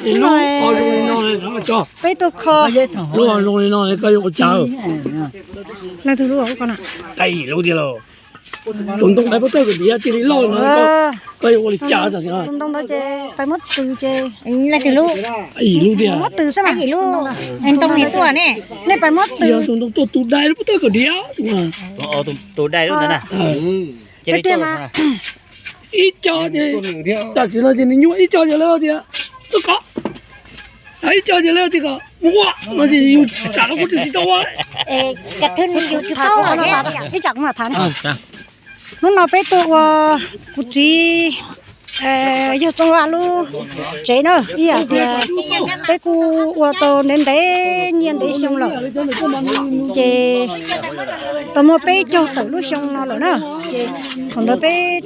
Lub o zoo li no, peb tuaj kho. Lub o zoo li no koj yuav ua cas? Leej twg lub o? Lub tiag lauj. Tus ntoo dai pob tawj kom diav cia li loj no, koj yuav ua li cas? Tus ntoo ntawd ces pais muab tws ces, leej twg lub? Yim lub tiag. Muab tws xwb mas. Yim lub ntoo niam tuaj ne. Nej pais muab tws. Tus ntoo tuaj tus dai lub pob tawj kom diav. Tus dai lub ntawd na. Tiag mas. Ib co ces, tam sim no ces nws nyuaj ib co ces lawv tias tuaj kov, ib co ces lawv tias kom mus ua no ces yus tsam no kuv tseem tsis tau ua. Ib tsam kuv mam tham. Hnub no peb tuaj ua kuv txiv yawg Txooj Vaj lub tsev na, ib yam tias peb kuj ua tau ntev ntev nyiaj ntev xyoo lawm, ces tau muaj peb caug tawm lub xyoo no lawm na. Ces thaum ntawd peb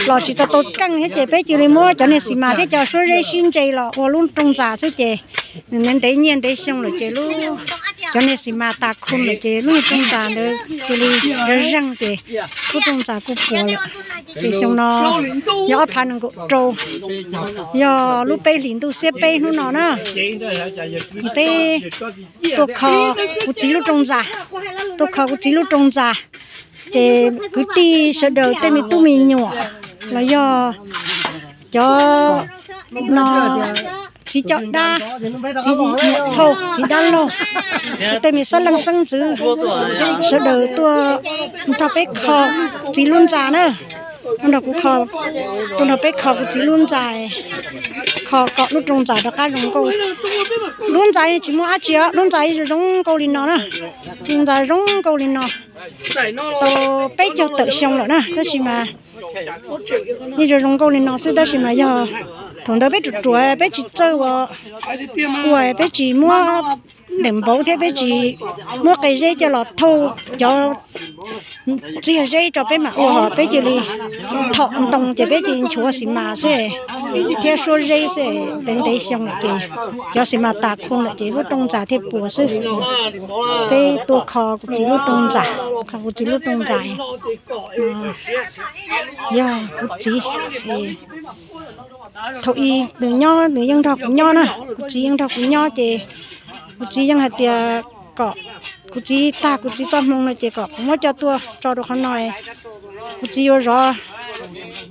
los tsis tau tau keej thiab ces peb cia li muab cov niag xis mas thiab cov suab zeb sib ntse los ua lub rooj ntxas xwb ces nws ntev ntev nyiaj ntev xyoo lawm ces lub, cov niag xis mas tas khu lawm ces lub rooj ntxas ntawd cia li zeeg zeeg ces lub rooj ntxas kuj puas lawm. Ces xyoo no yog ob phav nees nkaum rau, yog lub peb hlis ntuj xiab peb hnub no na, es peb tuaj kho kuv txiv lub rooj ntxas, tuaj kho kuv txiv lub rooj ntxas. Ces kwv tij sawv daws tej me tub me nyuam los yog cov no, txiv coj dab, txiv niam phauj, txiv dab laug, tej me xab leej xeeb ntxwv, sawv daws tuaj nrog peb kho kuv txiv lub ntxa na. Nrog kuv, tuaj nrog peb kho kuv txiv lub ntxa, kho kom lub rooj ntxa rov qab zoo nkauj. Lub ntxa yeej tsis muaj dab tsi os, lub ntxa yeej zoo zoo nkauj li no na. Lub ntxa zoo nkauj li no tau peb caug tawm xyoo lawm na, tab sis mas yeej zoo zoo nkauj li no xwb, tab sis mas yog thaum ntawd peb ruam ruam peb tsis txawj ua, ua peb tsis muab deem npauv thiab peb tsis muab qe zeb coj los thauj cov txiag zeb rau peb mam ua, peb cia li thom ntoo ces peb cia li nchuav xis mas xwb thiab suab zeb xwb. Ntev ntev xyoo lawm ces cov xis mas tas khu lawm ces lub rooj ntxa thiaj puas xwb. Peb tuaj kho kuv txiv lub rooj ntxa, kho kuv txiv lub rooj ntxa, yog kuv txiv. Thaum ub nws nyob, nws yeej nrog kuv nyob na, kuv txiv yeej nrog kuv nyob ces kuv txiv yeej hais tias kom kuv txiv tag kuv txiv txoj hmoo no ces kom kuv muab coj tuaj tso rau qhov no. Kuv txiv yuav zov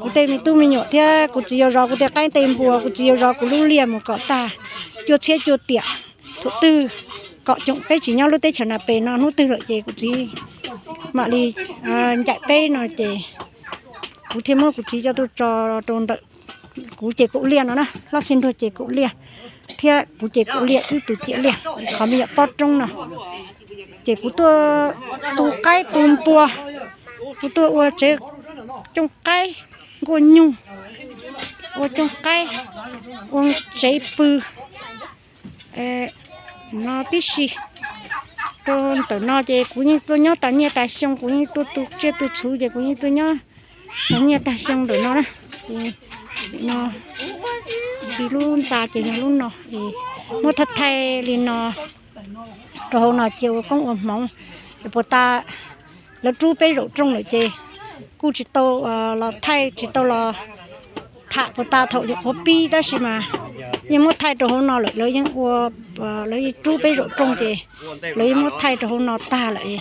kuv tej me tub me nyuam thiab kuv txiv yuav zov kuv tej qaib tej npua, kuv txiv yuav zov kuv lub liaj mus kom tag cuaj txhiab cuaj tiam. Thaum twg kom coom peb tsis nyob lub teb chaws na pem no hnub twg lawm ces kuv txiv mam li ncaim peb no ces kuv thiaj muab kuv txiv coj tuaj tso rau ntawm kuv ces kaum liaj no na, Hlob Xib Nruag ces kaum liaj, thiab kuv ces kaum liaj wb tus ciam liaj qhov me nyuam pob roob no. Ces kuv tuaj tu qaib tu npua, kuv tuaj ua tsev cooj qaib nkuaj nyuj, ua cooj qaib, ua tsev pw no tib si. Rau ntawm no ces kuv yeej tuaj nyob tas nyiaj tas xyoo, kuv yeej tuaj tu tsiaj tu txhuv ces kuv yeej tuaj nyob tas nyiaj tas xyoo ntawm no na. No, txiv lub ntxa ces yog lub no, muab thaij thaij li no rau hauv no cia ua koob ua hmoov. Puas tas lawv rub peb zaum rooj lawm ces kuj tsis tau los thaij, tsis tau los tham puas tas thaum nyuam qhuav pib, tab sis mas yeej muab thaij rau hauv no lawm, lawv yeej ua, lawv yeej rub peb zaum rooj ces lawv yeej muab thaij rau hauv no tag lawm.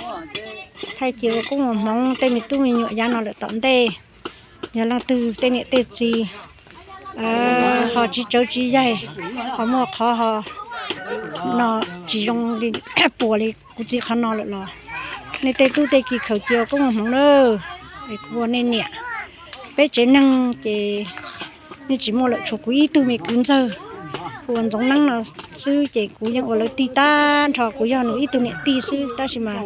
Thaij cia ua koob ua hmoov tej me tub me nyuam yav no lawm tom ntej. Yog leej twg tej niam tej txiv ho tsis tsawv tsis yaig, ho muaj qhov ho no tsis zoo li, puas li kuv txiv qhov no lawm los nej tej tub tej ki khaws cia ua koob ua hmoov na. Es kuv ua nej niam, peb tsev neeg ces yeej tsis muaj lawm, tshuav kuv ib tug me kwv ntxawg, kuv ua Ntxoov Neeb no xwb ces kuv yeej ua lawv tij tag nrho, kuv yog nws ib tug niam tij xwb, tab sis mas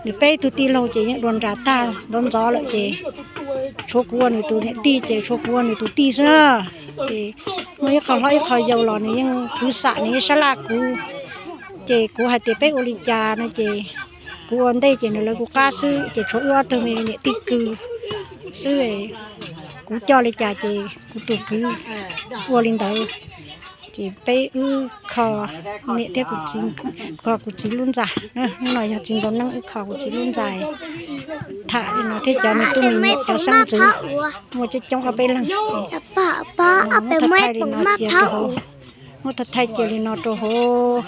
nws peb tug tij laug ces yeej dua nras tag ntxov ntxov lawm ces tshuav kuv ua nws tus niam tij ces tshuav kuv ua nws tus tij xwb. Ces muaj ib qho hlob ib qho yau los nws yeej kwv xam, nws yeej sab laj kuv. Ces kuv hais tias peb ua li cas no ces kuv ua ntej ces nws lawv kuv qab xwb, ces tshuav wb ob tug me niam tij kwv xwb. Kuv coj li cas ces kuv tus kwv ua li ntawd. Ces peb wb kho niam thiab kuv txiv, kho kuv txiv lub ntxa. Hnub no yog txiv Ntxoov Neeb wb kho kuv txiv lub ntxa, tham li no thiab cov me tub me nyuam cov xeeb ntxwv muaj coob coob ob peb leeg. Muab thaij thaij li no cia rau hauv Muab thaij thaij cia li no rau hauv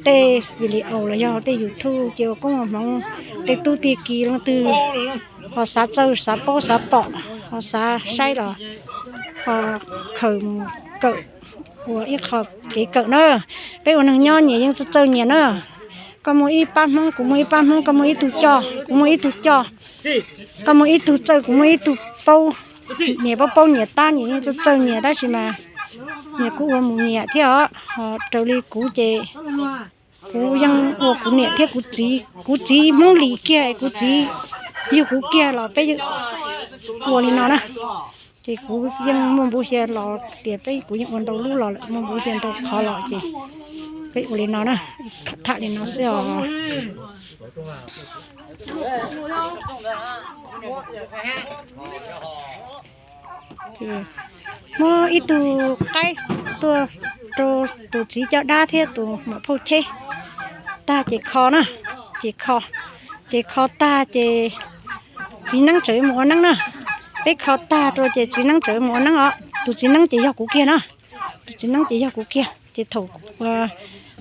tej video los yog hauv tej YouTube ces ua koob ua hmoov, tej tub tej kiv leej twg ho xav txawj xav paub xav pom, ho xav saib los ho khaws mus kawm ua ib qho kev kawm na. Peb ua neeg nyob nyias yeej txawj txawj nyias na. Koj muaj ib pab Hmoob, kuv muaj ib pab Hmoob, koj muaj ib tug coj, kuv muaj ib tug coj, koj muaj ib tug txawj, kuv muaj ib tug paub, nyias paub paub nyias tab, nyias yeej txawj txawj nyias tab sis mas nyias kuj ua mus nyias thiab os. Ho raws li kuv ces kuv yeej ua kuv niam thiab kuv txiv, kuv txiv Hmoob Lis kiag, kuv txiv yug kuv kiag los peb ua li no na. Ces kuv yeej muaj npu xia los tias peb, kuv yeej ua ntau lub los lawm, muaj npu xia ntau qhov los ces peb ua li no na, tham li no xwb os. Muab ib tug qaib tuaj rau tus txiv coj dab thiab tus muam phauj cheb tag ces kho na, ces kho, ces kho tag ces txiv neeb tseem mus ua neeb na. Peb kho tag rau ces txiv neeb tseem mus ua neeb os. Tus txiv neeb ces yog kuv kiag na, tus txiv neeb ces yog kuv kiag. Ces thaum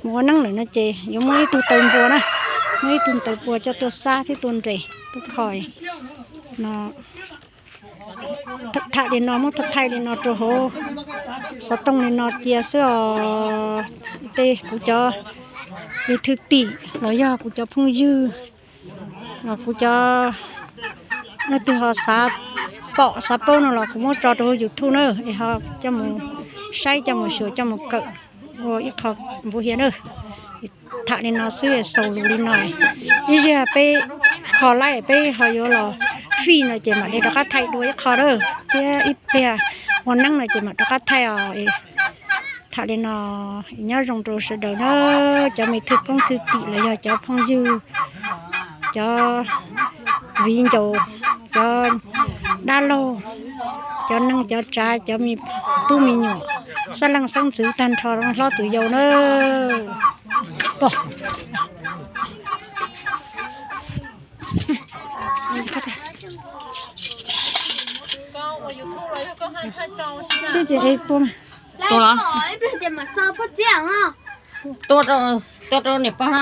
mus ua neeb lawm no ces yuav muab ib tug taw npua na, muab ib tug taw npua coj tuaj xab thiab tuaj nres tuaj kho no. Tham li no muab thaij li no rau hauv xov tooj li no cia xwb os. Tej kuv cov li thwj tim los yog kuv cov phooj ywg los kuv cov leej twg ho xav pom xav paub no los kuv muab tso rau hauv YouTube na, es ho coj mus saib coj mus xyuas coj mus kawm ua ib qho npu xia na. Tham li no xwb xaus lus li no. Ib zaug peb kho laib peb ho yuav los fij no ces mam li rov qab thaij dua ib qho na, thiab ib pliag ua neeb no ces mam rov qab thaij os. Tham li no, nyob zoo rau sawv daws na, cov me thwj koob thwj tim los yog cov phooj ywg, cov viv ncaus, cov dab laug, cov neej cov tsav, cov me tub me nyuam, xab leej xeeb ntxwv tag nrho hlob tus yau na. Twb ces tua, tua los, tua rau niam pog na.